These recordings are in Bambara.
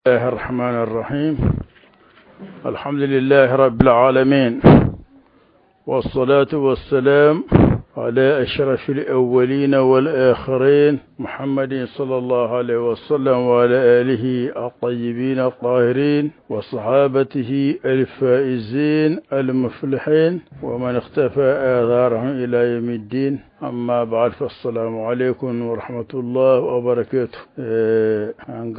الله الرحمن الرحيم. الحمد لله رب العالمين، والصلاة والسلام على أشرف الأولين والآخرين محمد صلى الله عليه وسلم وعلى آله الطيبين الطاهرين وصحابته الفائزين المفلحين ومن اختفى آثارهم إلى يوم الدين. أما بعد، فالسلام عليكم ورحمة الله وبركاته. An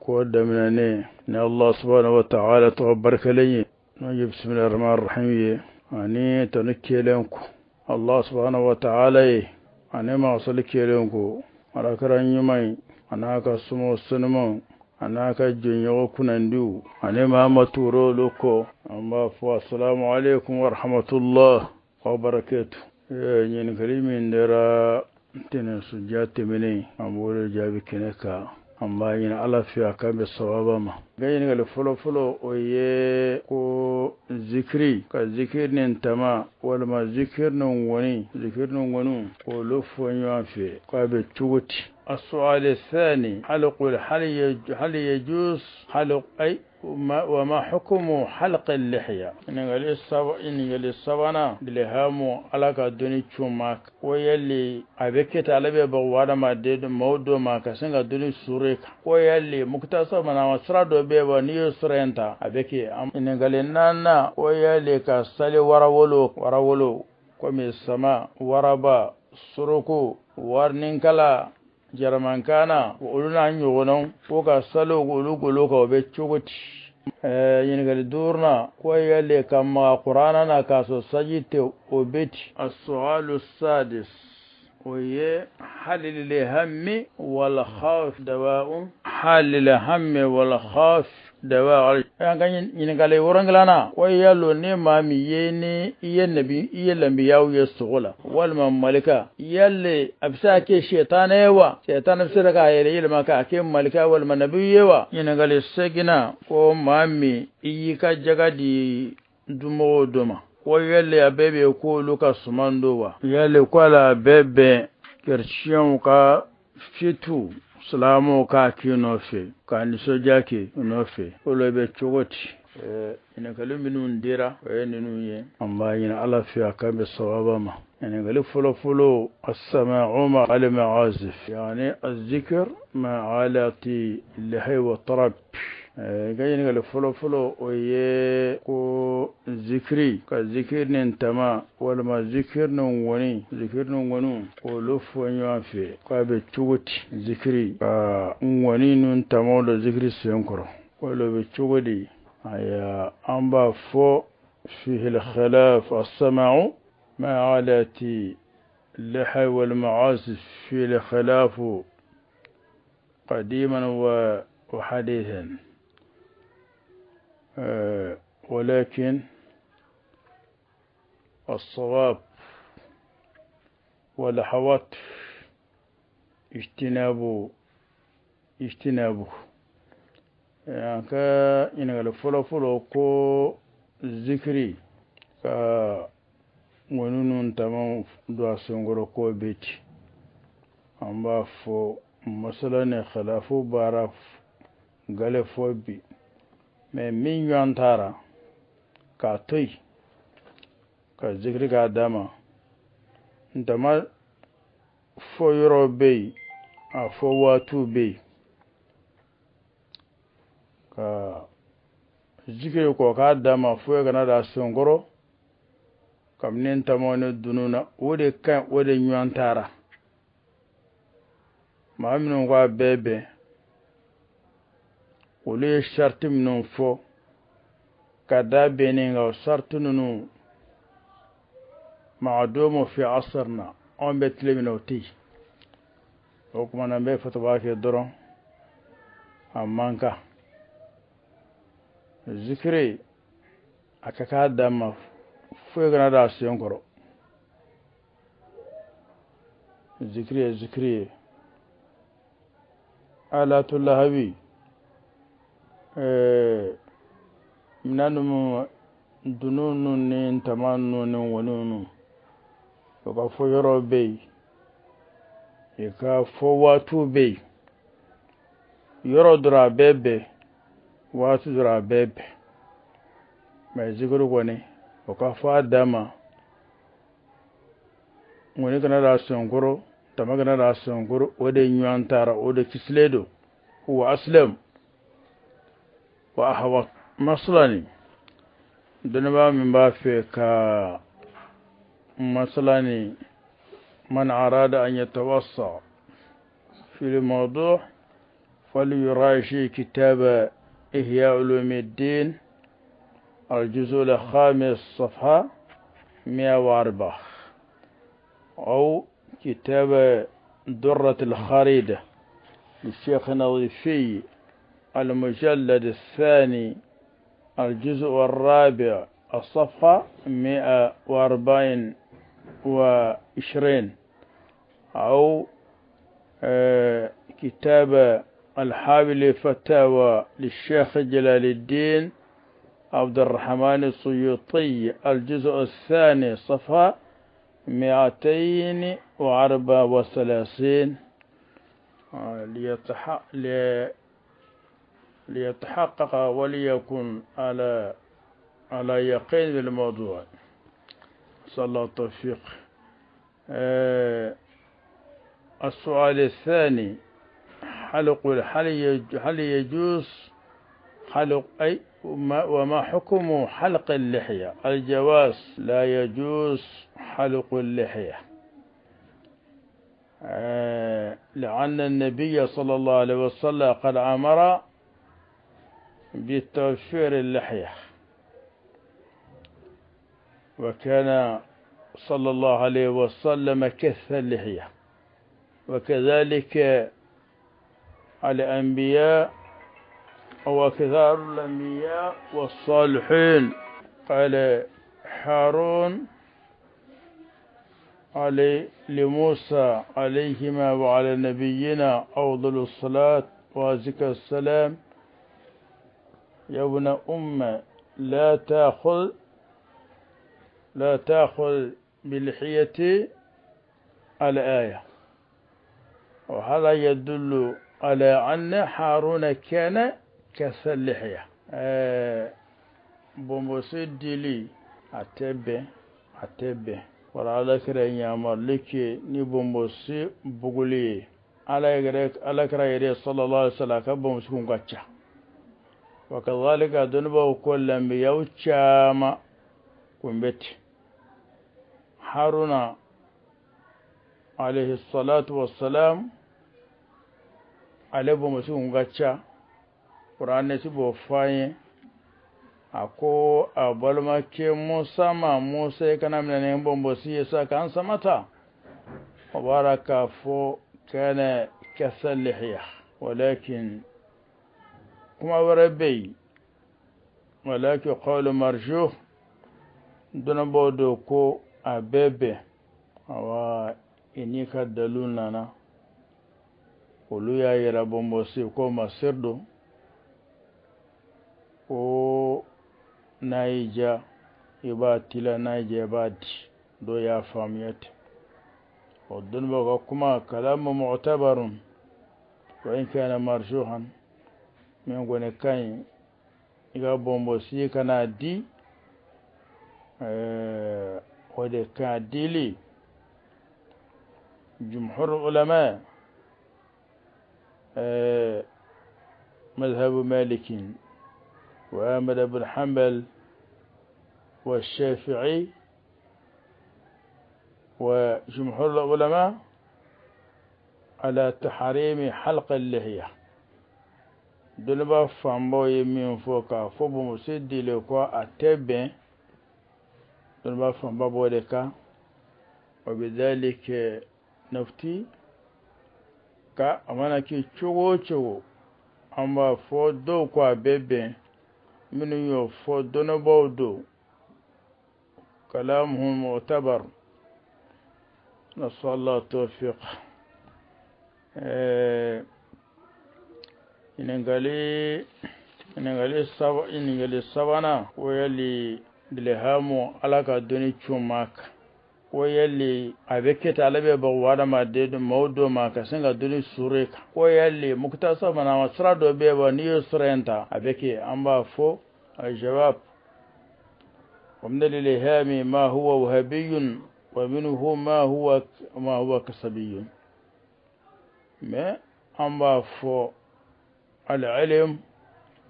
ko daminɛnen ni Allah subhanahu wa ta'ala tɔgɔ barikalen ye, n'o ye bisimilahi rahmani rahim ye, ani tanu kelen ko Allah subhanahu wa ta'ala ye, ani masali kelen ko alakira ɲuman ye, a n'a ka somɔgɔ sanumanw, a n'a ka jɛɲɔgɔn kunnandiw, ani maa ma tugura olu kɔ. An b'a fɔ assalamu alaikum wa rahmatullah wa barakatuh. Ɲininkali min dira ntɛnɛn sujɛ tɛmɛnen, an b'o de jaabi kɛnɛ kan. An b'a ɲini Ala fɛ a k'an bɛn sawaba ma. N ka ɲininkali fɔlɔ-fɔlɔ, o ye ko zikiri, ka zikiri ni tama walima zikiri ni ŋɔni, zikiri ni ŋɔniw, k'olu fɔ ɲɔgɔn fɛ, k'a bɛ cogo di? السؤال الثاني: حلق هل يجوز حلق أي وما حكم حلق اللحية؟ Ɲininkali sabanan, lihamu Ala ka dɔnni cun ma, ko yali a bɛ kɛ ten, Ala bɛ baga hadamaden maaw dɔ ma ka sin ka dɔnni suru kan, ko yali mukutasa mana sira dɔ bɛ yen wa, n'i y'o sira in ta, a bɛ kɛ? Ɲininkali naaninan, ko yali ka sali warawolo, warawolo komi sama, waraba, soroko, warininkala, jaramankana, olu n'a ɲɔgɔnnaw, ko ka sali olu golo kan, o bɛ cogo di? Ɲininkali duurunan, ko yali ka maga kuranna na k'a sɔrɔ saji tɛ, o bɛ di? السؤال السادس, o ye هل للهم والخوف دواء؟ هل للهم والخوف دواء؟ An ka ɲininkali wolonwulanan, ko yalo ni maa min ye ni i ye nabi, i ye lambiyaw ye sogo la walima malika, yali a bɛ se ka kɛ sɛtanɛ ye wa? Sɛtanɛ bɛ se k'a yɛrɛ yɛlɛma k'a kɛ malika walima nabi ye wa? Ɲininkali seginnan, ko maa min i y'i ka jaga di dumɔgɔw dɔ ma, ko yali a bɛɛ bɛ k'olu ka suman don wa? Yali ko ala bɛɛ bɛn kerecɛnw ka fitu, silamɛw k'a k'i nɔfɛ ka nisɔndiya kɛ nɔfɛ, olu bɛ cogo di? Ɲininkali minnu dira, o ye ninnu ye. An b'a ɲini Ala fɛ a k'an bɛn sawaba ma. Ɲininkali fɔlɔ-fɔlɔ, السماع مع المعازف، يعني الذكر مع آلات اللحي والطرب. Ka ɲininkali fɔlɔ-fɔlɔ, o ye ko zikiri, ka zikiri ni tama walima zikiri ni ŋɔni, zikiri ni ŋɔniw, k'olu fɔ ɲɔgɔn fɛ, k'a bɛ cogo di? Zikiri ka ŋɔni ni tamaw don zikiri sen kɔrɔ, k'olu bɛ cogo di? Aya, an b'a fɔ فيه الخلاف. السماع مع آلات اللحي والمعازف فيه الخلاف قديما وحديثا، ولكن الصواب والأحوط اجتنابه. An ka ɲininkali fɔlɔ-fɔlɔ, ko zikiri ka ŋɔni ninnu tamaw don a senkɔrɔ, k'o bɛ ci, an b'a fɔ masala ni khilafu baara gale fɔ bi, mɛ min ɲɔgɔn taara k'a to yen ka zikiri k'a d'a ma, ntama fɔ yɔrɔ bɛ yen, a fɔ waatiw bɛ yen, ka zikiri kɔ k'a d'a ma, foyi kana da senkɔrɔ kabini ntamaw ni dunun na, o de ka ɲi, o de ɲɔgɔn taara. Maa minnu ko a bɛɛ bɛn, olu ye sariti minnu fɔ ka da bɛnnen kan, o sariti ninnu معدوم في عصرنا, anw bɛ tile min na, o tɛ yen. O tuma na, n bɛ fatawa kɛ dɔrɔn, a man kan zikiri a ka k'a d'a ma, foyi kana da a sen kɔrɔ. Zikiri ye zikiri ye, alatu lahabi, minan ninnu, dunun ninnu ni ntama ninnu ni ŋɔni ninnu, o ka fɔ yɔrɔ bɛ yen, i ka fɔ waatiw bɛ yen. Yɔrɔ dɔ a bɛ bɛn, waati dɔ a bɛ bɛn, mais zikiri kɔni o ka fɔ a dan ma. Ŋɔni kana da senkɔrɔ, tama kana da senkɔrɔ, o de ɲɔgɔn taara, o de kisilen don. Huwa aslam wa ahwa. Masalani dɔnnibaa min b'a fɛ ka masalani, man arada an yatawassa fi al-mawdu' falyuraji kitab إحياء علوم الدين الجزء الخامس صفحة 104، أو كتاب درة الخريدة للشيخ النظيفي المجلد الثاني الجزء الرابع الصفحة 124، أو كتاب الحابل فتاوى للشيخ جلال الدين عبد الرحمن السيوطي الجزء الثاني صفحة 234، ليتحقق وليكن على يقين بالموضوع. صلى الله التوفيق. السؤال الثاني: حلق هل يجوز حلق أي وما حكم حلق اللحية؟ الجواز، لا يجوز حلق اللحية، لأن النبي صلى الله عليه وسلم قد أمر بتوفير اللحية، وكان صلى الله عليه وسلم كث اللحية، وكذلك الأنبياء وكثار الأنبياء والصالحين. قال هارون علي لموسى عليهما وعلى نبينا أفضل الصلاة وأزكى السلام: يا ابن أم لا تأخذ بلحيتي الآية. وهذا يدل على أن هارون كان كث اللحية. bonbosi dili a tɛ bɛn, a tɛ bɛn. Wala Ala kira yamaruli kɛ ni bonbosi buguli ye. Ala kira yɛrɛ sallallahu alaihi wasallam ka bonbosi kun ka ca. Wa kadhalika dɔnnibaw ko lambiyaw caman kun bɛ ten. Haruna alayhi salatu wassalam ale bonbosi kun ka ca. Kuranɛ ti b'o fɔ an ye. A ko a balimakɛ Musa ma: Musa, i kana minɛ ni bonbosi ye sa k'an samata. O bɔra k'a fɔ kana kasa lihiya, walakin kuma wɛrɛ bɛ yen, walakin qawlu marjuh. Dɔnnibaaw do ko a bɛɛ bɛn. Awa, i n'i ka dalu nana, olu y'a yira bonbosi ko masir don, ko n'a y'i diya i b'a tila, n'a y'i diya i b'a di. Dɔw y'a faamuya ten. O dɔnnibaaw ka kuma kalamu mu'tabarun wa in kana marjuhan. Min kɔni ka ɲi, i ka bonbosi kana di, o de ka dili. جمهور العلماء، مذهب مالك وأحمد بن حنبل والشافعي وجمهور العلماء، على تحريم حلق اللحية. Dɔnniba fanbaw ye min fɔ k'a fɔ bonbosi dili ko a tɛ bɛn, dɔnniba fanba b'o de kan. وبذلك نفتي ka a mana kɛ cogo o cogo, an b'a fɔ dɔw ko a bɛ bɛn. Minnu y'o fɔ, dɔnnibaw don, kalamuhum mu'tabar. نسأل الله التوفيق. Ɲininkali saba, ɲininkali sabanan o yali dilihamu Ala ka dɔnni cun maa kan. Ko yali a bɛ kɛ ten, ala bɛ baga hadamaden maaw dɔ ma ka sin ka dɔnni sɔrɔ kan. Ko yali mukutasa mana sira dɔ bɛ yen wa, n'i ye sira in ta a bɛ kɛ? An b'a fɔ الجواب ومن الإلهام ما هو وهبي ومنه ما هو كسبي. Mais an b'a fɔ العلم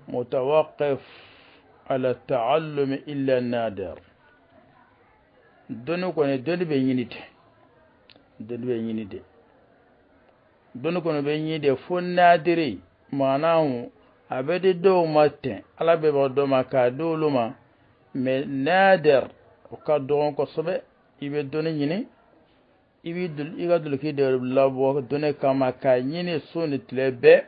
متوقف على التعلم إلا النادر. Dɔnni kɔni, dɔnni bɛ ɲini de, dɔnni bɛ ɲini de, dɔnni kɔni bɛ ɲini de fo nadiri. Maanaw a bɛ di dɔw ma ten, ala bɛ bɔ dɔ ma k'a di olu ma, mais nadir, o ka dɔgɔn kosɛbɛ. I bɛ dɔnni ɲini, i b'i i ka duloki de labɔ dɔnni kama k'a ɲini su ni tile bɛɛ.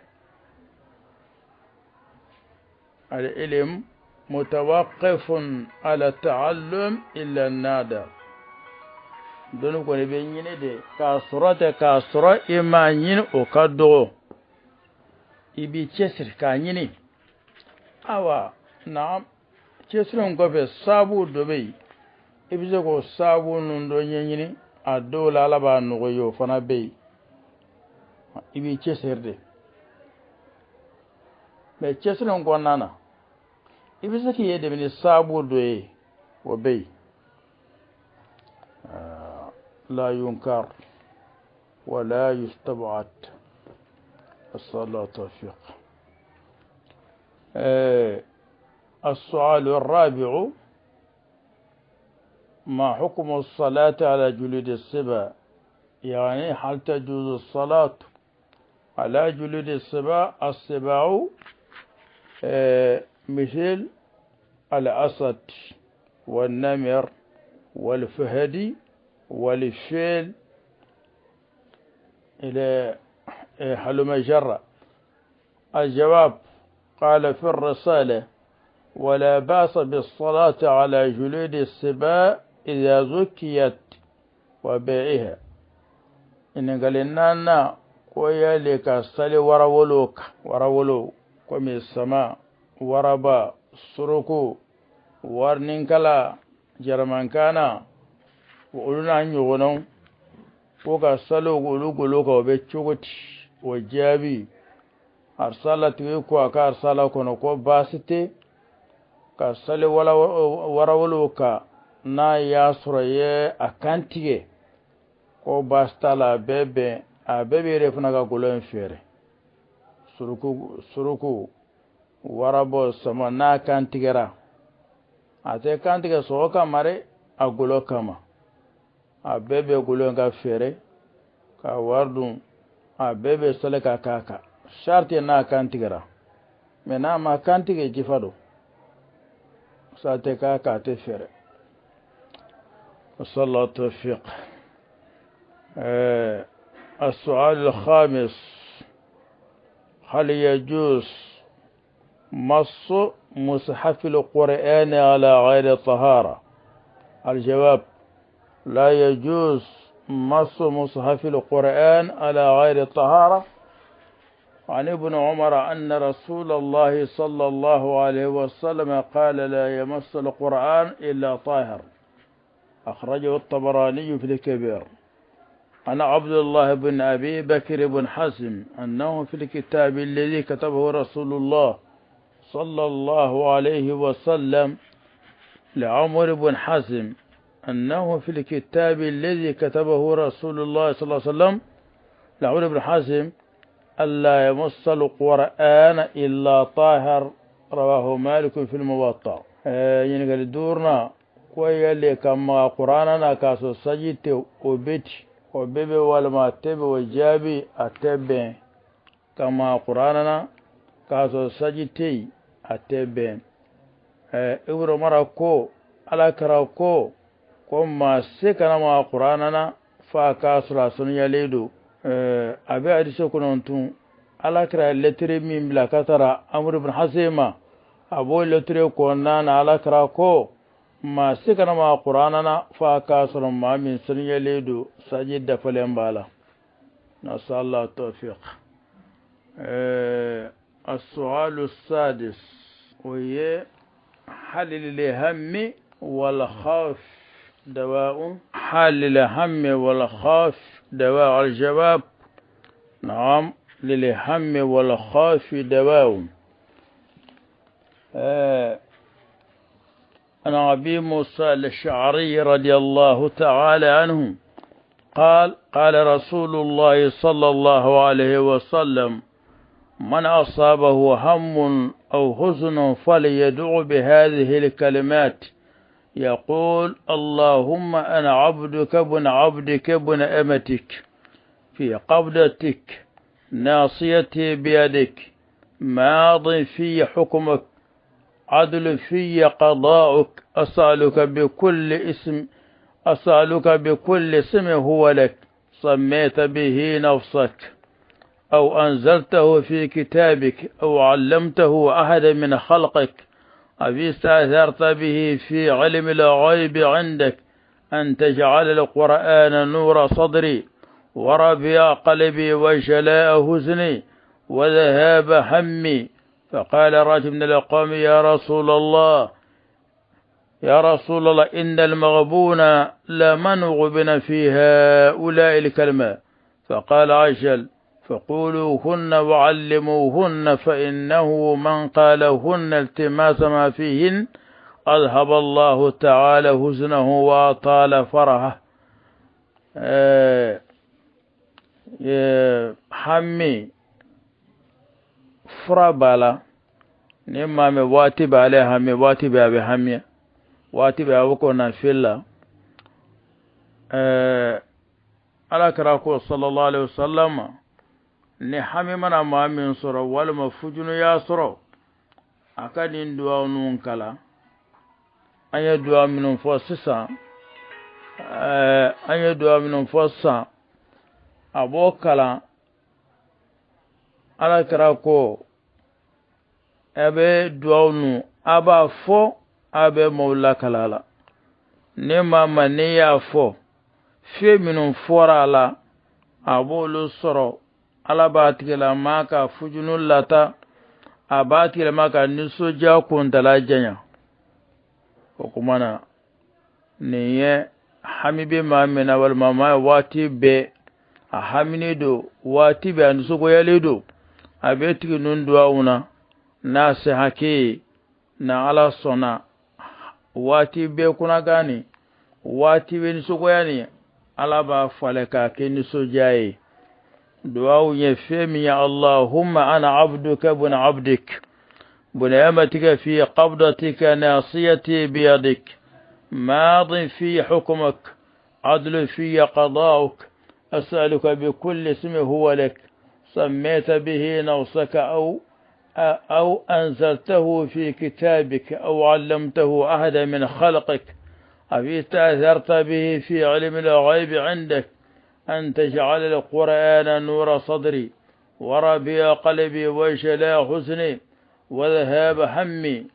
العلم متوقف على التعلم إلا النادر. Dɔnni kɔni bɛ ɲini de k'a sɔrɔ tɛ, k'a sɔrɔ i m'a ɲini, o ka dɔgɔ. I b'i cɛsiri k'a ɲini. Awa naam, cɛsiri in kɔfɛ, saabu dɔ bɛ yen, i bɛ se k'o saabu ninnu dɔ ɲɛɲini. A dɔw la, ala b'a nɔgɔya, o fana bɛ yen. I b'i cɛsiri de, mais cɛsiri in kɔnɔna na, i bɛ se k'i yɛrɛ dɛmɛ ni saabu dɔ ye, o bɛ yen. لا ينكر ولا يستبعد. أسأل الله التوفيق. السؤال الرابع: ما حكم الصلاة على جلود السباع؟ يعني هل تجوز الصلاة على جلود السباع؟ السباع مثل الأسد والنمر والفهد والفيل إلى هلم جرا. الجواب: قال في الرسالة: ولا بأس بالصلاة على جلود السباع إذا زكيت وبيعها. Ɲininkali naaninan: ko yali ka sali warawolo kan, warawolo komi sama, waraba, suruku, warininkala, jaramankana, olu n'a ɲɔgɔnnaw, ko ka sali olu golo kan, o bɛ cogo di? O jaabi, arsala tigi ko a ka arsala kɔnɔ ko baasi tɛ ka sali warawolo kan, n'a y'a sɔrɔ ye a kan tigɛ, ko baasi t'a la, a bɛɛ bɛn, a bɛɛ bɛ yɛrɛ fana ka golo in feere. Suruku, suruku, warabɔ, sama, n'a kan tigɛra, a tɛ kan tigɛ sɔgɔ kama dɛ, a golo kama, a bɛɛ bɛ golo in ka feere ka wari dun, a bɛɛ bɛ sali ka k'a kan, sariti n'a kan tigɛra. Mais n'a ma kan tigɛ, jifa don, sa tɛ k'a kan, a tɛ feere. نسأل الله التوفيق. السؤال الخامس: هل يجوز مس مصحف القرآن على غير طهارة؟ الجواب: لا يجوز مس مصحف القرآن على غير طهارة. عن ابن عمر أن رسول الله صلى الله عليه وسلم قال: لا يمس القرآن إلا طاهر. أخرجه الطبراني في الكبير. عن عبد الله بن أبي بكر بن حزم أنه في الكتاب الذي كتبه رسول الله صلى الله عليه وسلم لعمر بن حزم، أنه في الكتاب الذي كتبه رسول الله صلى الله عليه وسلم لعمر بن حزم ألا يمس القرآن إلا طاهر. رواه مالك في الموطأ. Ɲininkali duurunan: ko yali ka maga kuranɛ na k'a sɔrɔ saji tɛ, o bɛ ci, o bɛɛ bɛ walima a tɛ bɛn? O jaabi, a tɛ bɛn ka maga kuranɛ na k'a sɔrɔ saji tɛ yen, a tɛ bɛn. Ibn Umar ko ala kira ko maa se kana maga kuranɛ na f'a k'a sɔrɔ a sanuyalen don. A bɛ hadisi kɔnɔ tun, ala kira ye lɛtiri min bila ka taara Amr ibn Hazm ma, a b'o lɛtiri kɔnɔna na, ala kira ko maa se kana maga kuranɛ na f'a k'a sɔrɔ maa min sanuyalen don, saji dafalen b'a la. نسأل الله التوفيق. السؤال السادس وهي: هل للهم والخوف دواء؟ حال للهم والخوف دواء. الجواب: نعم، للهم والخوف دواء. عن أبي موسى الأشعري رضي الله تعالى عنه قال: قال رسول الله صلى الله عليه وسلم: من أصابه هم أو حزن فليدعو بهذه الكلمات، يقول: اللهم أنا عبدك ابن عبدك ابن أمتك، في قبضتك، ناصيتي بيدك، ماض في حكمك، عدل في قضاؤك، أسألك بكل اسم هو لك سميت به نفسك، أو أنزلته في كتابك، أو علمته أحدا من خلقك، أو استأثرت به في علم الغيب عندك، أن تجعل القرآن نور صدري وربيع قلبي وجلاء حزني وذهاب همي. فقال رجل من القوم: يا رسول الله، يا رسول الله، إن المغبون لمن غبن في هؤلاء الكلمة. فقال: عجل، فقولوهن وعلموهن، فإنه من قالهن التماس ما فيهن أذهب الله تعالى حزنه وأطال فرحه. Hami fura b'a la. Ni maa min waati b'ale hami, waati bɛɛ a bɛ hami, waati bɛɛ a bɛ k'o na fili la. Ala kira ko sallallahu alaihi wasallam, ni hami mana maa min sɔrɔ walima fujunu y'a sɔrɔ, a ka nin duwawu ninnu kalan. An ye duwawu minnu fɔ sisan, an ye duwawu minnu fɔ sisan, a b'o kalan. Ala kira ko a bɛ duwawu ninnu, a b'a fɔ, a bɛ maaw lakala la. Ni maa ma n'i y'a fɔ, fɛn minnu fɔra a la, a b'olu sɔrɔ. Ala b'a tigilama ka fujunu lata, a b'a tigilama ka nisɔndiya kuntala janya. O kuma na, nin ye hami bɛ maa min na, walima maa waati bɛɛ a hamini don, waati bɛɛ a nisɔngoyalen don, a bɛ tigi ninnu duwawu na n'a se hakɛ ye. Na Ala sɔnna, waati bɛɛ kunnakan nin, waati bɛ nisɔngoya nin, Ala b'a falen k'a kɛ nisɔndiya ye. Duwawu ye fɛn min ye: اللهم أنا عبدك ابن عبدك ابن أمتك، في قبضتك، ناصيتي بيدك، ماض في حكمك، عدل في قضاؤك، أسألك بكل اسم هو لك سميت به نفسك، أو أنزلته في كتابك، أو علمته أحدا من خلقك، أو استأثرت به في علم الغيب عندك، أن تجعل القرآن نور صدري وربيع قلبي وجلاء حزني وذهاب همي.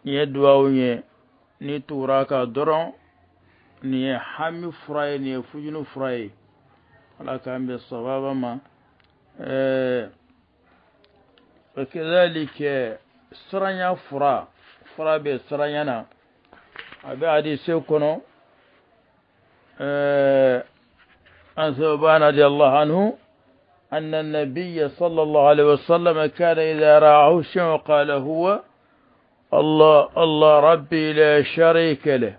Nin ye duwawu ye, ni tugura ka dɔrɔn, nin ye hami fura ye, nin ye fujunu fura ye. Ala k'an bɛn sababa ma. وكذلك siranya fura, fura bɛ siranya na. A bɛ hadise kɔnɔ, عن ثوبان رضي الله عنه أن النبي صلى الله عليه وسلم كان إذا رآه شيء قال: هو الله الله ربي لا شريك له.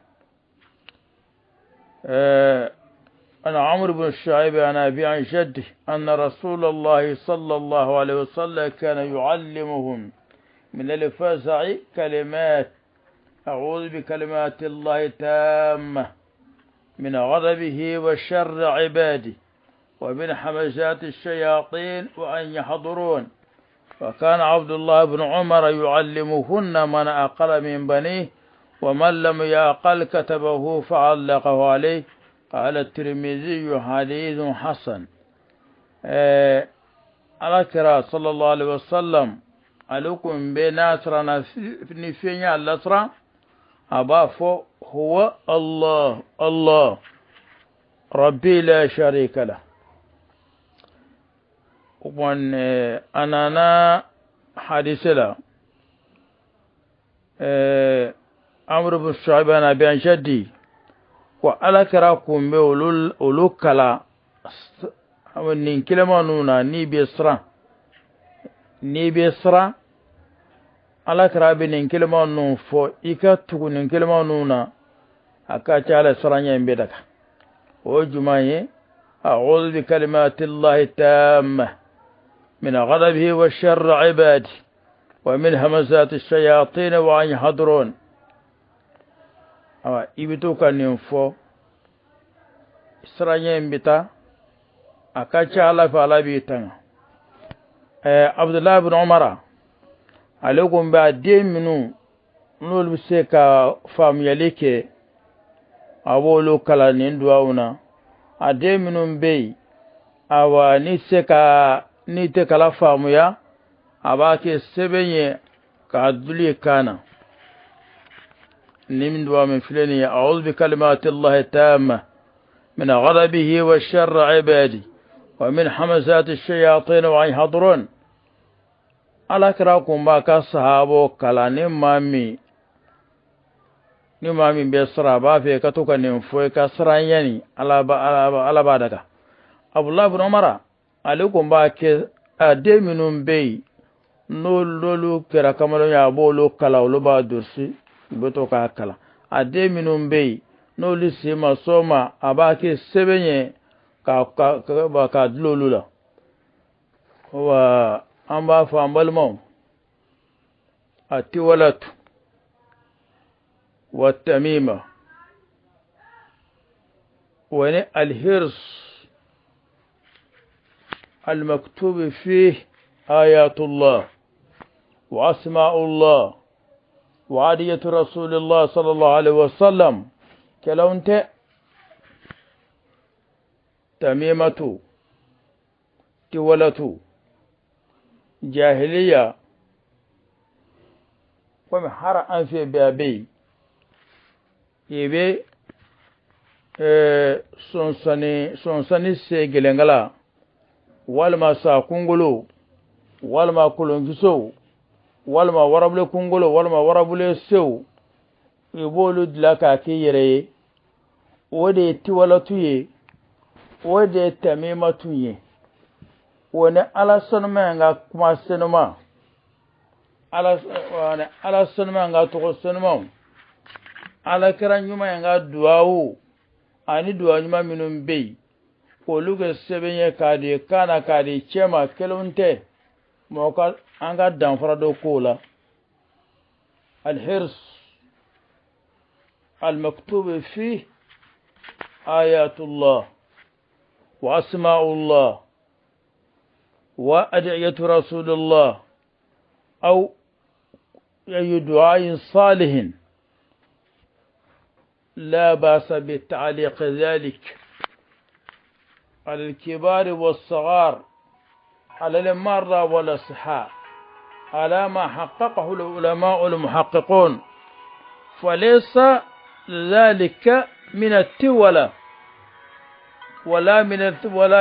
عن عمرو بن الشعيب عن أبي عن جده أن رسول الله صلى الله عليه وسلم كان يعلمهم من الفزع كلمات: أعوذ بكلمات الله التامة من غضبه وشر عباده ومن همزات الشياطين وأن يحضرون. وكان عبد الله بن عمر يعلمهن من أقل من بنيه، ومن لم يعقل كتبه فعلقه عليه. قال الترمذي: حديث حسن. Ala kira sallallahu alaihi wasallam, ale kun bɛ n'a siranna ni fɛn y'a lasiran, a b'a fɔ: هو الله الله ربي لا شريك له. A nana hadisi la, عمرو بن شعيب عن أبي عن جدي. Ko Ala kira kun bɛ olu kalan nin kelema ninnu na. N'i bɛ siran, n'i bɛ siran, Ala kira bɛ nin kelema ninnu fɔ, i ka tugu nin kelema ninnu na, a ka ca ala siranya in bɛ daga. O ye jumɛn ye? أعوذ بكلمات الله التامة من غضبه وشر عباده ومن همزات الشياطين وأن يحضرون. Awa, i bɛ to ka nin fɔ, siranya in bɛ taa, a ka ca ala fɛ Ala b'i tanga. Abudulayi bin Umara, ale kun bɛ a den minnu n'olu bɛ se ka faamuyali kɛ, a b'olu kalan nin duwawu na. A den minnu bɛ yen, awa, ni se ka n'i tɛ kala faamuya, a b'a kɛ sɛbɛn ye k'a duli kan na. Ni min duwa min filɛ nin ye: أعوذ بكلمات الله التامة من غضبه وشر عباده ومن همزات الشياطين وأن يحضرون. Ala kira kun b'a ka sahabo kalan. Ni maa min bɛ siran, a b'a fɛ ka to ka nin fɔ i ka siran ɲani, Ala b'a daga. Abudulayi bin Umara, ale kun b'a kɛ, a den minnu bɛ yen n'olu kɛra kamalen ye, a b'olu kalan, olu b'a durusi, u bɛ to k'a kalan. A den minnu bɛ yen n'olu sen ma s'o ma, a b'a kɛ sɛbɛn ye k'a dulon olu la. Wa an b'a fɔ an balimaw, التولة والتميمة والحرز المكتوب فيه آيات الله وأسماء الله وأدعية رسول الله صلى الله عليه وسلم kelenw tɛ. Tamimatu, tiwalatu, jahiliya komi har an fɛ bɛɛ bɛ yen, i bɛ sɔnsani se gɛlɛnkala walima sa kunkolo walima kolonkisɛw walima warabule kunkolo walima warabule sew, i b'olu dilan k'a k'i yɛrɛ ye. O de ye tiwalatu ye, o de ye tamimatu ye. O ni Ala senuma ka kuma senuma, Ala senuma ka tɔgɔ senumaw, Ala kɛra ɲuman in ka duwawu ani duwawu ɲuman minnu bɛ yen, k'olu kɛ sɛbɛn ye k'a di kan na k'a di cɛ ma, kelenw tɛ. Mɔgɔ ka an ka danfara dɔ kow la. الحرز المكتوب فيه آيات الله وأسماء الله وأدعية رسول الله أو أي دعاء صالح، لا بأس بتعليق ذلك على الكبار والصغار، على المرضى والأصحاء، على ما حققه العلماء المحققون، فليس ذلك من التولة ولا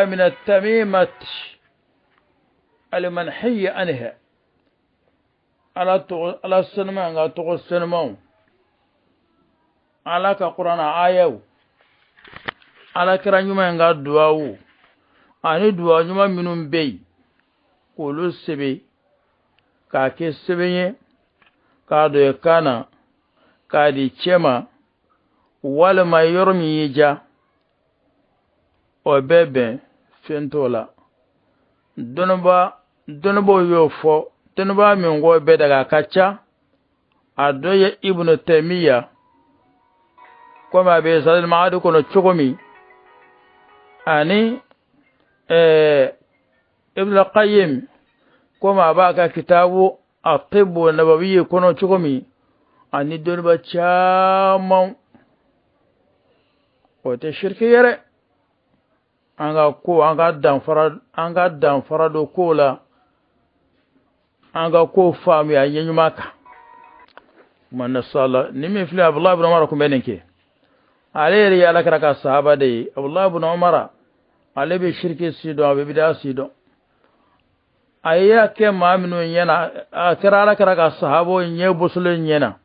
من التميمة المنهي عنها. Ala senuma ka tɔgɔ senumaw, Ala ka Kuranna ayaw, Ala kira ɲuman ka duwawu ani duwawu ɲuman minnu bɛ yen, k'olu sɛbɛn k'a kɛ sɛbɛn ye k'a don i kan na k'a di cɛ ma walima yɔrɔ min y'i diya, o bɛɛ bɛn, fɛn t'o la. Dɔnnibaaw y'o fɔ. Dɔnnibaa min ko bɛɛ daga, a ka ca. A dɔ ye Ibnu Taymiya, komi a bɛ Zadul Ma'ad kɔnɔ cogo min, ani Ibn Qayyim, komi a b'a ka kitabu At-Tibbu Nabawi kɔnɔ cogo min, ani dɔnnibaa caman. O tɛ shiriki yɛrɛ. An ka ko, an ka danfara dɔ ko la, an ka ko faamuya ɲɛ ɲuman kan. Kuma nasala ni min filɛ, Abdulahi ibn Umar kun bɛ nin kɛ. Ale yɛrɛ ye Ala kira ka sahaba de ye. Abdulahi ibn Umar, ale bɛ shiriki si dɔn, a bɛ bidaa si dɔn. A y'a kɛ maa minnu ɲɛna, a kɛra Ala kira ka sahabaw ɲɛ bɔsɔlen ɲɛna.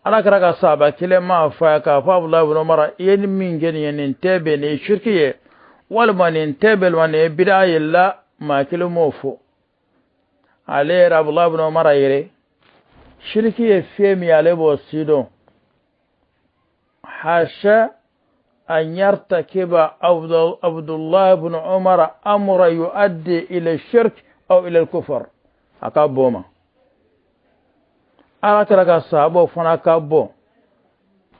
Ala kira ka sahaba kelen m'a fɔ a ye k'a fɔ Abudulayi ibn Umar i ye nin min kɛ nin ye nin tɛ bɛn nin ye shiriki ye walima nin tɛ bɛn walima nin ye bida ye la maa kelen m'o fɔ ale yɛrɛ Abudulayi ibn Umar yɛrɛ shiriki ye fɛn min ye ale b'o sidɔn hasha an yartakiba Abudulayi ibn Umar amra yuaddi ila shirk aw ila al-kufr a ka bɔ ma ala kira ka sahabaw fana ka bɔ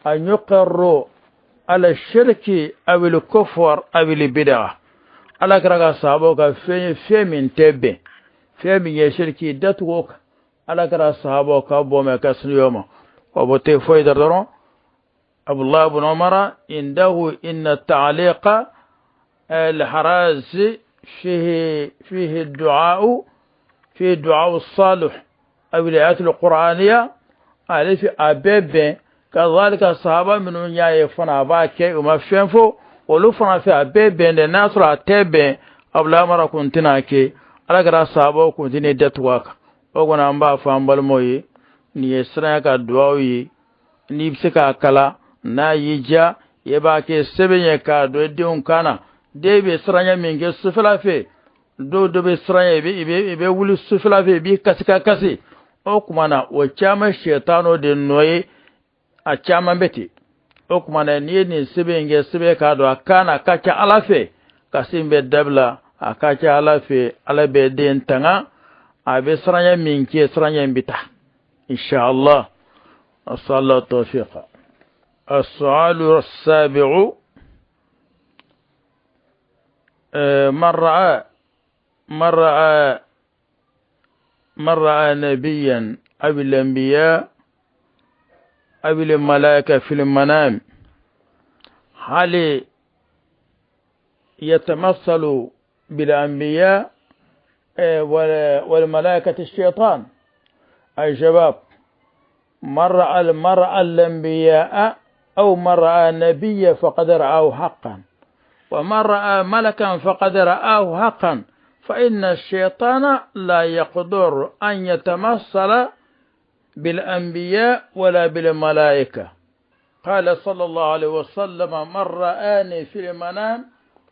an yuqirru ala shirki aw al-kufr aw al-bid'a ala kira ka sahabaw ka fɛn ye fɛn min tɛ bɛn fɛn min ye shirki datugu o kan ala kira sahabaw ka bɔ mɛ ka sinuyɔ ma o bɔ tɛ foyi da dɔrɔn Abdullah ibn Umar indahu inna ta'liqa al-harazi fihi du'a fi du'a as-salih aw al-ayat al-qur'aniyya ale fi a bɛɛ bɛn kazalika sahaba minnu y'a ye fana a b'a kɛ u ma fɛn fɔ olu fana fɛ a bɛɛ bɛn dɛ n'a sɔrɔ a tɛ bɛn Abdullah Umar kun tɛna kɛ ala kira sahabaw kun tɛna datugu a kan o kɔni an b'a fɔ an balimaw ye nin ye siranya ka duwawu ye n'i bɛ se k'a kala n'a y'i diya i b'a kɛ sɛbɛn ye k'a don i denw kan na den bɛ siranya min kɛ sufɛla fɛ dɔw dɔ bɛ siranya i bɛ wuli sufɛla fɛ i b'i kasi ka kasi o tuma na o caman sɛtanw de nɔ ye a caman bɛ ten o tuma na n'i ye nin sɛbɛn in kɛ sɛbɛn k'a don a kan na a ka ca ala fɛ kasi in bɛ dabila a ka ca ala fɛ ala bɛ den tanga a bɛ siranya min kɛ siranya in bɛ taa inshallah asallahu tawfiqa as-su'alu as-sabi'u man ra'a nabiyyan aw al-anbiya aw al-malaika fi al-manam hal yatamassalu bil-anbiya wal malaikati ash-shaytan الجواب من رأى المرأة الأنبياء أو من رأى نبيا فقد رآه حقا ومن رأى ملكا فقد رآه حقا فإن الشيطان لا يقدر أن يتمثل بالأنبياء ولا بالملائكة. قال صلى الله عليه وسلم من رآني في المنام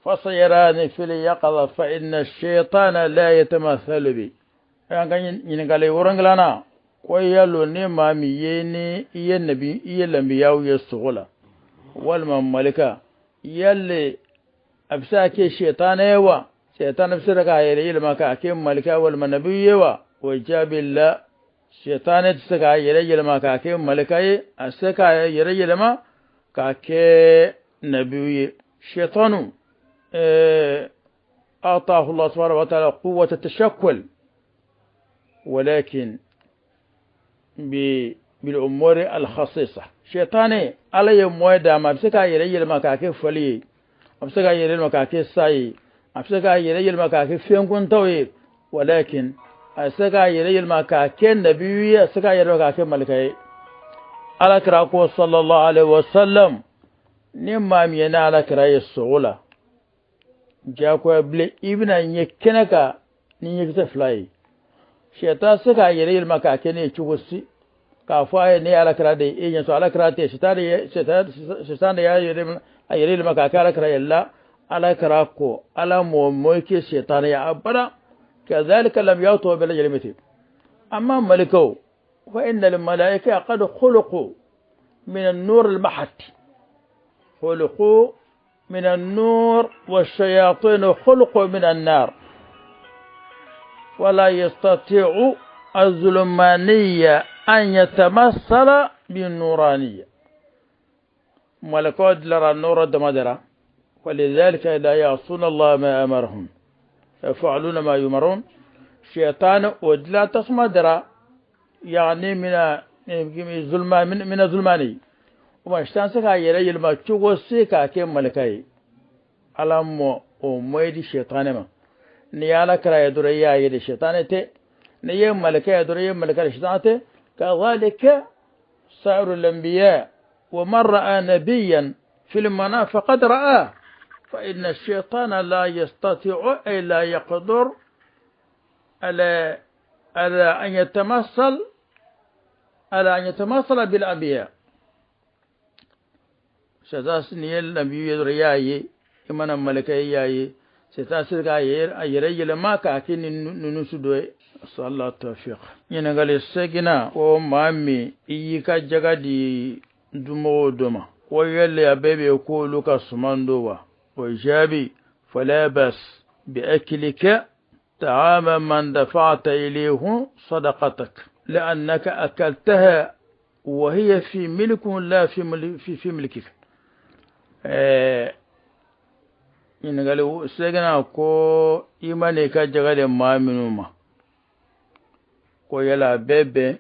فسيراني في اليقظة فإن الشيطان لا يتمثل بي. An ka ɲininkali wolonwulanan ko yalo ni maa min ye ni i ye nabi i ye lambiyaw ye sogo la walima malika yale a bɛ se ka kɛ sɛtanɛ ye wa sɛtanɛ bɛ se k'a yɛrɛ yɛlɛma k'a kɛ malika walima nabi ye wa o jaabi la sɛtanɛ tɛ se k'a yɛrɛ yɛlɛma k'a kɛ malika ye a tɛ se k'a yɛrɛ yɛlɛma k'a kɛ nabi ye. Sɛtanu أعطاه الله سبحانه وتعالى قوة التشكل ولكن بالأمور الخصيصة. شيطاني على يوم ما بسكا يري ما كاكي فلي بسكا يري ما كاكي ساي بسكا يري ما كاكي فين كنتوي ولكن بسكا يري ما كاكي نبي بسكا يري ما كاكي ملكي على كراكو صلى الله عليه وسلم نما مينا على كراي السغولة جاكو بلي ابن يكنكا نيكسه فلاي shaitan se k'a yɛrɛ yɛlɛma k'a kɛ ne ye cogo si k'a fɔ a ye ne ye alakira de ye e ɲɛ sɔrɔ alakira tɛ sɛtan de y'a yɛrɛ yɛlɛma k'a kɛ alakira ye la alakira ko ala mɔ mɔ kɛ sɛtan ye a bada kazalika lambiyaw tɔw bɛɛ lajɛlen bɛ ten amma malikaw fa inna al-malaika qad khuliqu min an-nur al-mahat khuliqu min an-nur wash-shayatin khuliqu min an-nar ولا يستطيع الظلمانية أن يتمثل بالنورانية ملكوت لرى النور دمدرة ولذلك لا يعصون الله ما أمرهم يفعلون ما يؤمرون. شيطان ودلا تصمدرة يعني من من الظلماني وما اشتان سكا يلي ما تشوغو سيكا كيم ملكاي على مو وميدي شيطان ما ni ala kira ya dore ya yi da shaitan te ni ye malaka ya dore ye malaka da shaitan te kazalika sa'ir al-anbiya wa man ra'a nabiyyan fi al-manam faqad ra'a fa inna ash-shaytana la yastati'u ay la yaqdir ala an yatamassal على أن يتماثل بالأنبياء. ستاسني النبي يدرياي إمنا ملكي ستاسر أيري لما كاكين ننسدوي صلى الله التوفيق. ينقل السجنة ومامي إيكا جغدي دمو دما ويلي أبيبي يقولك سماندوا وإجابي فلا بس بأكلك طعام من دفعت إليه صدقتك لأنك أكلتها وهي في ملك لا في ملكك. Ɲininkali seginna ko i ma n'i ka jaga di maa minnu ma ko yala a bɛɛ bɛn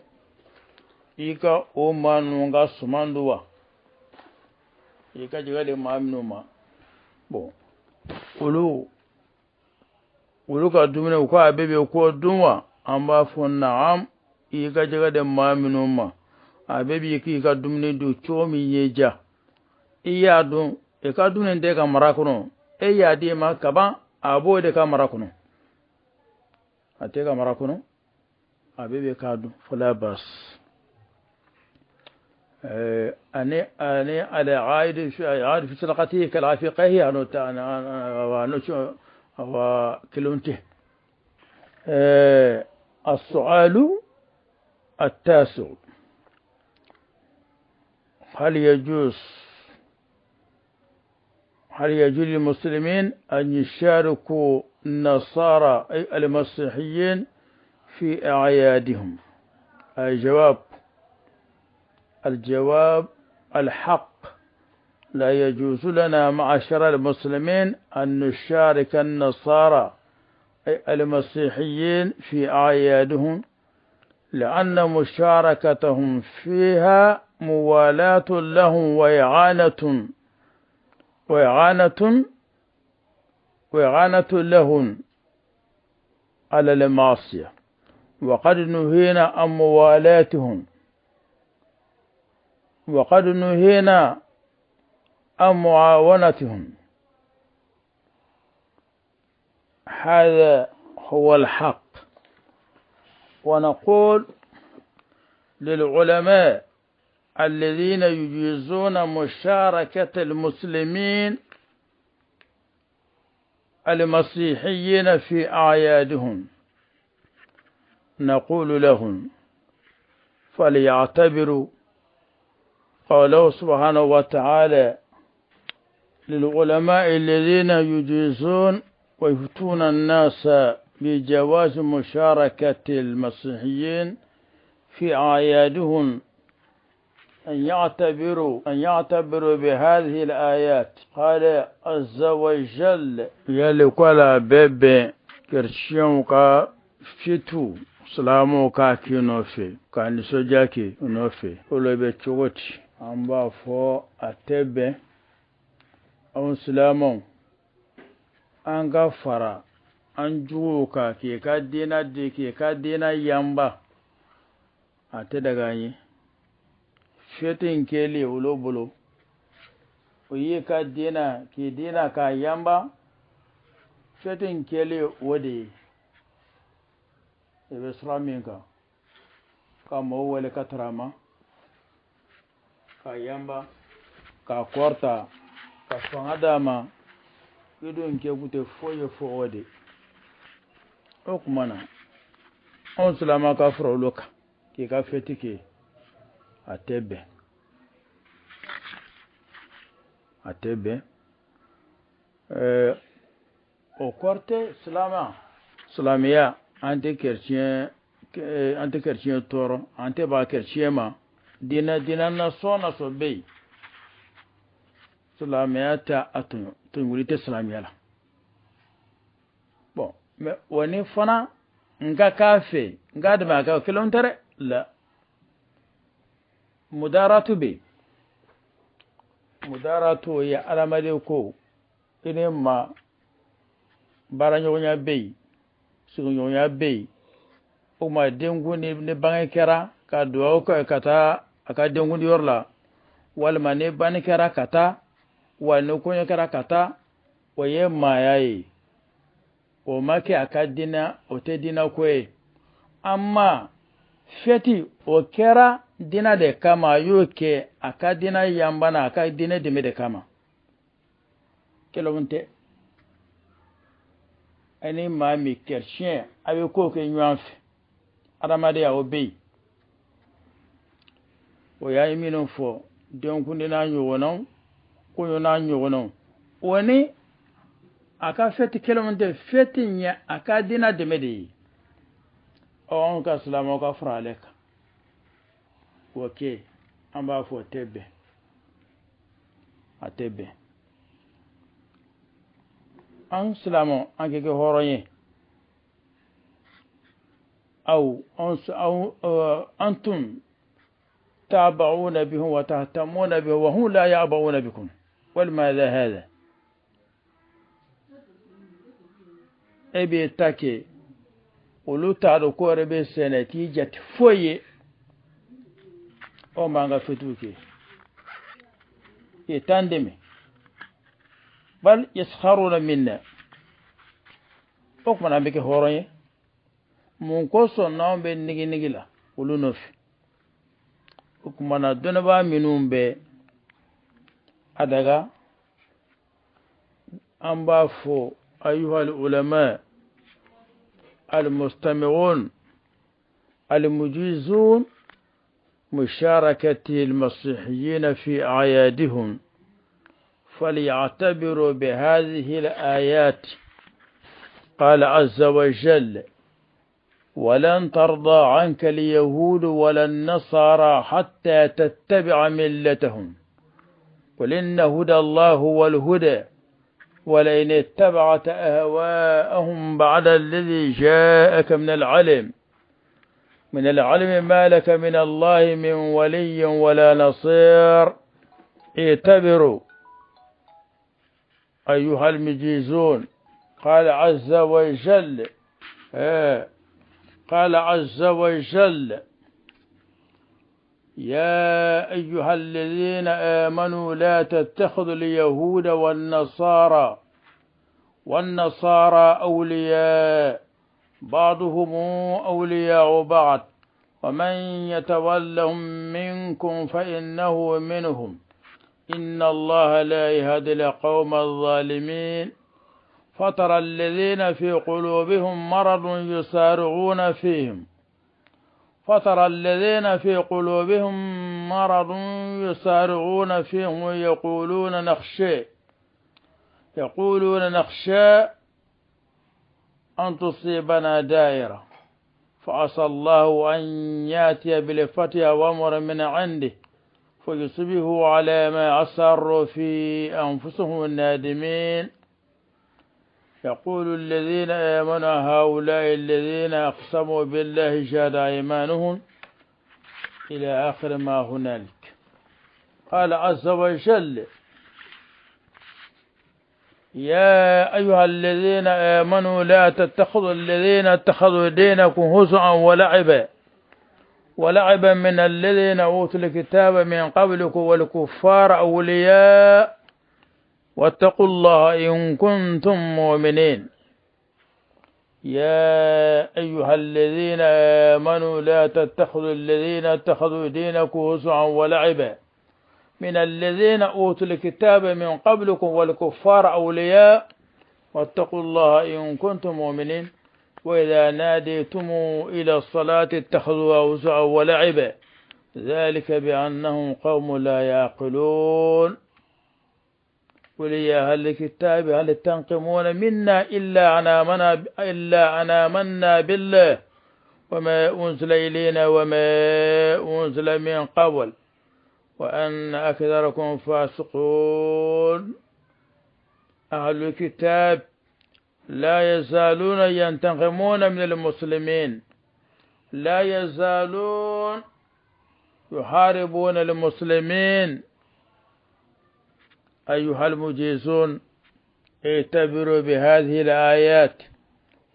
i ka o maa ninnu ka suman dun wa, i ka jaga di maa minnu ma, bon olu ka dumuni ko a bɛɛ bɛ k'o dun wa, an b'a fɔ naam, i ka jaga di maa minnu ma a bɛɛ b'i k'i ka dumuni dun cogo min ye diya, i y'a dun i ka dumuni tɛ ka mara kɔnɔ, e y'a di ma kaban a b'o de ka mara kɔnɔ, a tɛ ka mara kɔnɔ, a bɛ k'a dun fala bas. Ani ani ala aid fi aid fi sadaqatihi kal afiqahi anu ta anu wa kilunte. السؤال التاسع هل يجوز للمسلمين أن يشاركوا النصارى أي المسيحيين في أعيادهم؟ الجواب الحق، لا يجوز لنا معشر المسلمين أن نشارك النصارى أي المسيحيين في أعيادهم، لأن مشاركتهم فيها موالاة لهم وإعانة لهم على المعصية، وقد نهينا عن موالاتهم، وقد نهينا عن معاونتهم. هذا هو الحق. ونقول للعلماء الذين يجيزون مشاركة المسلمين المسيحيين في أعيادهم، نقول لهم فليعتبروا قوله سبحانه وتعالى للعلماء الذين يجيزون ويفتون الناس بجواز مشاركة المسيحيين في أعيادهم أن يعتبروا بهذه الآيات. قال عز وجل يلي بيبي كرشيون كا فيتو سلامو كا كينوفي كان سوجاكي نوفي ولو بتشوتي an b'a fɔ a tɛ bɛn anw silamɛw an ka fara an juguw kan k'i ka diinɛ di k'i ka diinɛ yanba, a tɛ daga an ye. Fiyɛti in kɛli olu bolo o y'i ka diinɛ k'i diinɛ k'a yanba, fiyɛti in kɛli o de ye i bɛ sira min kan ka mɔgɔw wele ka tarama ka yanba k'a kɔrɔta ka fanga d'a ma, i dun kɛ kun tɛ foyi ye fo o de. O tuma na anw silamɛ ka fara olu kan k'i ka fɛti kɛ, a tɛ bɛn, a tɛ bɛn. O kɔrɔ tɛ silamɛya an tɛ kerecɛn tɔɔrɔ, an tɛ ba kerecɛn ma, diinɛ nasɔn nasɔn bɛ yen. Silamɛya tɛ a tɔɲɔ, tɔɲɔli tɛ silamɛya la. Bon, mais o ni fana n ka k'a fɛ n k'a dɛmɛ a ka kelenw tɛ dɛ, la mudaratu bɛ yen. Mudaratu ye adamaden ko i ni maa baaraɲɔgɔnya bɛ yen, sigiɲɔgɔnya bɛ yen, o tuma denkundi ni bange kɛra ka dugawu kɛ ka taa a ka denkundiyɔrɔ la, walima ni banni kɛra ka taa, wa ni kɔɲɔ kɛra ka taa, o ye maaya ye. O ma kɛ a ka diinɛ, o tɛ diinɛ ko ye. Amma fɛti o kɛra Dina de kama a y'o kɛ, a ka dina yanbana, a ka dinɛ dɛmɛ de kama. Kelenw tɛ. Ani maa min chrétien, a bɛ ko kɛ ɲɔgɔn fɛ, adamadenya o bɛ yen. O y'a ye minnu fɔ, denkundi n'a ɲɔgɔnnaw, koɲɔ n'a ɲɔgɔnnaw, o ni a ka fɛti kelenw tɛ. Fɛti ɲɛ a ka dina dɛmɛ de ye. Ɔ, anw ka silamɛw ka fara ale kan, o kɛ, an b'a fɔ o tɛ bɛn, a tɛ bɛn. An silamɛw, an kɛ hɔrɔn ye. Aw aw antum تعبؤون بهم وتهتمون بهم وهم لا يعبؤون بكم، ولماذا هذا؟ E b'i ta kɛ, olu t'a dɔn ko yɛrɛ bɛ sɛnɛ t'i jate foyi ye. Anw b'an ka fɛtiw kɛ, i t'an dɛmɛ, bal yaskharuna minna. O tuma na, an bɛ kɛ hɔrɔn ye mun kosɔn n'anw bɛ nigi la olu nɔfɛ? O tuma na, dɔnnibaa minnu bɛ a daga, an b'a fɔ: أيها العلماء المستمعون المجيزون مشاركة المسيحيين في أعيادهم، فليعتبروا بهذه الآيات. قال عز وجل: ولن ترضى عنك اليهود ولا النصارى حتى تتبع ملتهم، قل إن هدى الله هو الهدى، ولئن اتبعت أهواءهم بعد الذي جاءك من العلم ما لك من الله من ولي ولا نصير. اعتبروا أيها المجيزون. قال عز وجل، قال عز وجل: يا أيها الذين آمنوا لا تتخذوا اليهود والنصارى أولياء، بعضهم أولياء بعض، ومن يتولهم منكم فإنه منهم، إن الله لا يهدي القوم الظالمين. فترى الذين في قلوبهم مرض يسارعون فيهم، فترى الذين في قلوبهم مرض يسارعون فيهم يقولون نخشى أن تصيبنا دائرة، فعسى الله أن يأتي بالفتح وأمر من عنده، فيصبحوا على ما أسروا في أنفسهم نادمين. يقول الذين آمنوا هؤلاء الذين أقسموا بالله جهد أيمانهم، إلى آخر ما هنالك. قال عز وجل: يا أيها الذين آمنوا لا تتخذوا الذين اتخذوا دينكم هزوا ولعبا من الذين أوتوا الكتاب من قبلكم والكفار أولياء، واتقوا الله إن كنتم مؤمنين. يا أيها الذين آمنوا لا تتخذوا الذين اتخذوا دينكم هزوا ولعبا من الذين أوتوا الكتاب من قبلكم والكفار أولياء، واتقوا الله إن كنتم مؤمنين. وإذا ناديتم إلى الصلاة اتخذوها هزوا ولعبا، ذلك بأنهم قوم لا يعقلون. قل يا أهل الكتاب هل تنقمون منا إلا أن آمنا بالله وما أنزل إلينا وما أنزل من قبل وأن أكثركم فاسقون. أهل الكتاب لا يزالون ينتقمون من المسلمين، لا يزالون يحاربون المسلمين. أيها المجيزون، اعتبروا بهذه الآيات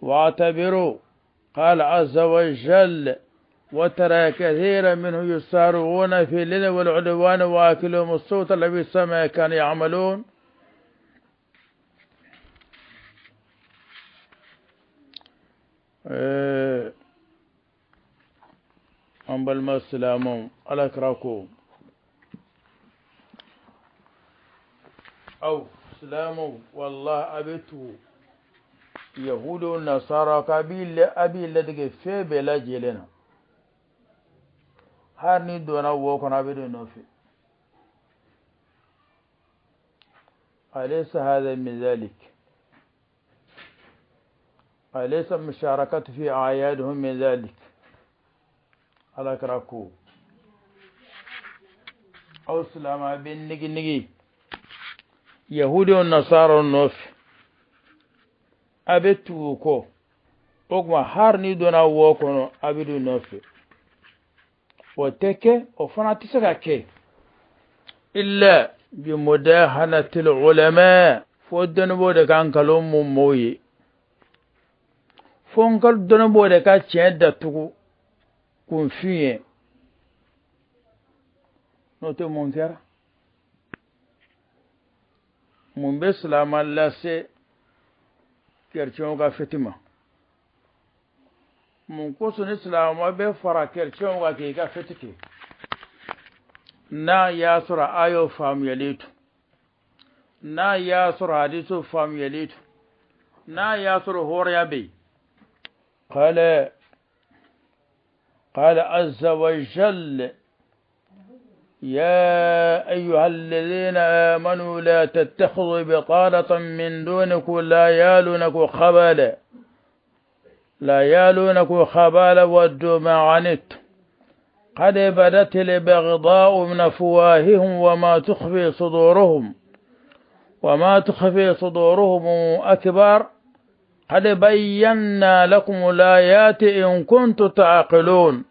واعتبروا. قال عز وجل: وترى كثيرا منهم يسارعون في الإثم والعدوان وآكلهم السحت، لبئس ما كانوا يعملون. An balima silamɛw, Ala kira ko aw silamɛw, wallahi a bɛ tugu yahudiw nasara ka a b'i ladege fɛn bɛɛ lajɛlen na, hali n'i donna wo kɔnɔ a bɛ don nɔfɛ. أليس هذا من ذلك؟ أليس المشاركة في أعيادهم من ذلك؟ Ala kira ko aw silamɛ bɛ nigi nigi yahudiw nasaraw nɔfɛ, a bɛ tugu kɔ, o tuma hali n'i donna wo kɔnɔ a bɛ don nɔfɛ. O tɛ kɛ, o fana tɛ se ka kɛ illa bi mudahanatil ulama, fo dɔnnibaaw de ka nkalon mun mɔɔw ye, fo dɔnnibaaw de ka tiɲɛ datugu kunfin ye. N'o tɛ, mun kɛra? Mun bɛ silamɛ lase kerecɛnw ka fɛti ma? Mun kosɔn ni silamɛ bɛ fara kerecɛnw kan k'i ka fɛti kɛ, n'a y'a sɔrɔ a y'o faamuyali to, n'a y'a sɔrɔ hadiso faamuyali to, n'a y'a sɔrɔ hɔrɔnya bɛ yen? قال عز وجل: يا أيها الذين آمنوا لا تتخذوا بطانة من دونكم لا يالونكم خبالا ودوا ما عنتم قد بدت البغضاء من أفواههم وما تخفي صدورهم أكبر قد بينا لكم الآيات إن كنتم تعقلون.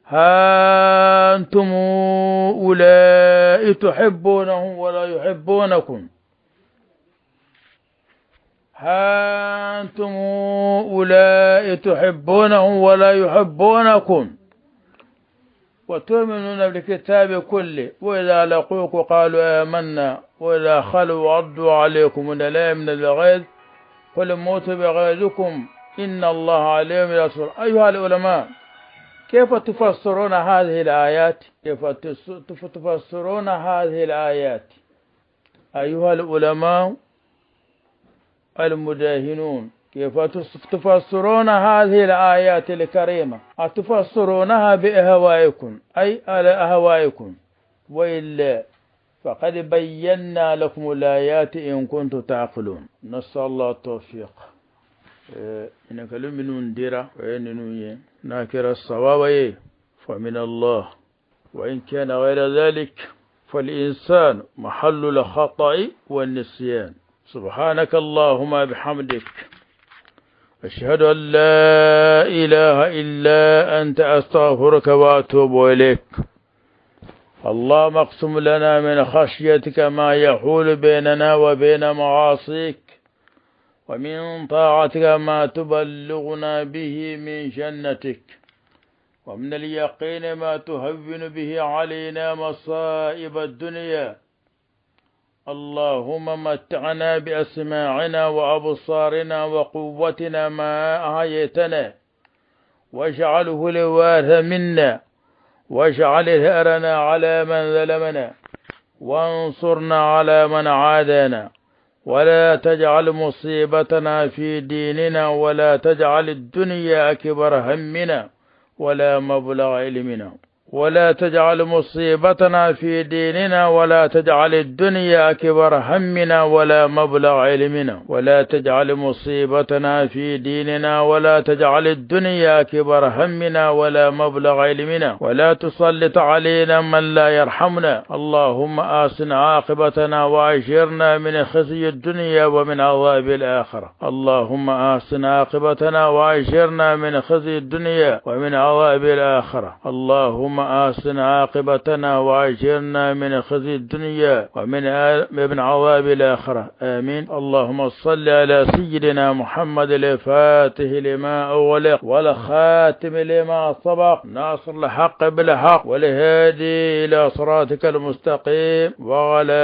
ها أنتم أولئك تحبونهم ولا يحبونكم، ها أنتم أولئك تحبونهم ولا يحبونكم وتؤمنون بالكتاب كله وإذا لقوك قالوا آمنا وإذا خلوا عضوا عليكم الأنامل من الغيظ قل موتوا بغيظكم إن الله عليم بذات. أيها العلماء، كيف تفسرون هذه الآيات؟ كيف تفسرون هذه الآيات أيها العلماء المداهنون؟ كيف تفسرون هذه الآيات الكريمة؟ أتفسرونها بأهوائكم، أي على أهوائكم؟ وإلا فقد بينا لكم الآيات إن كنتم تعقلون. نسأل الله التوفيق. Ɲininkali minnu dira, o ye ninnu ye. N'a kɛra sawaba ye, فمن الله، وإن كان غير ذلك فالإنسان محل الخطأ والنسيان. سبحانك اللهم بحمدك، أشهد أن لا إله إلا أنت، أستغفرك وأتوب إليك. اللهم اقسم لنا من خشيتك ما يحول بيننا وبين معاصيك، ومن طاعتك ما تبلغنا به من جنتك، ومن اليقين ما تهون به علينا مصائب الدنيا. اللهم متعنا بأسماعنا وأبصارنا وقوتنا ما أحييتنا، واجعله الوارث منا، واجعل ثأرنا على من ظلمنا، وانصرنا على من عادانا، ولا تجعل مصيبتنا في ديننا، ولا تجعل الدنيا أكبر همنا ولا مبلغ علمنا. ولا تجعل مصيبتنا في ديننا، ولا تجعل الدنيا أكبر همنا ولا مبلغ علمنا. ولا تجعل مصيبتنا في ديننا، ولا تجعل الدنيا أكبر همنا ولا مبلغ علمنا، ولا تسلط علينا من لا يرحمنا. اللهم أحسن عاقبتنا وأجرنا من خزي الدنيا ومن عذاب الآخرة. اللهم أحسن عاقبتنا وأجرنا من خزي الدنيا ومن عذاب الآخرة. اللهم أحسن عاقبتنا وأجرنا من خزي الدنيا ومن عذاب الآخرة. آمين. اللهم صل على سيدنا محمد الفاتح لما أغلق والخاتم لما سبق ناصر الحق بالحق والهادي إلى صراطك المستقيم وعلى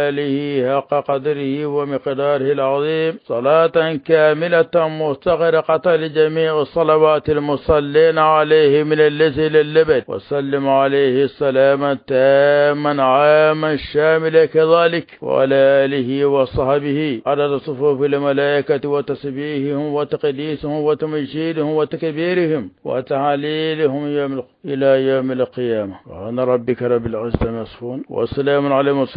آله حق قدره ومقداره العظيم، صلاة كاملة مستغرقة لجميع الصلوات المصلين عليه من الذي للبد، وسلم عليه السلام تاما عاما شاملا كذلك، وعلى آله وصحبه عدد صفوف الملائكة وتسبيحهم وتقديسهم وتمجيدهم وتكبيرهم وتعليلهم إلى يوم القيامة. سبحان ربك رب العزة عما يصفون وسلام على المرسلين.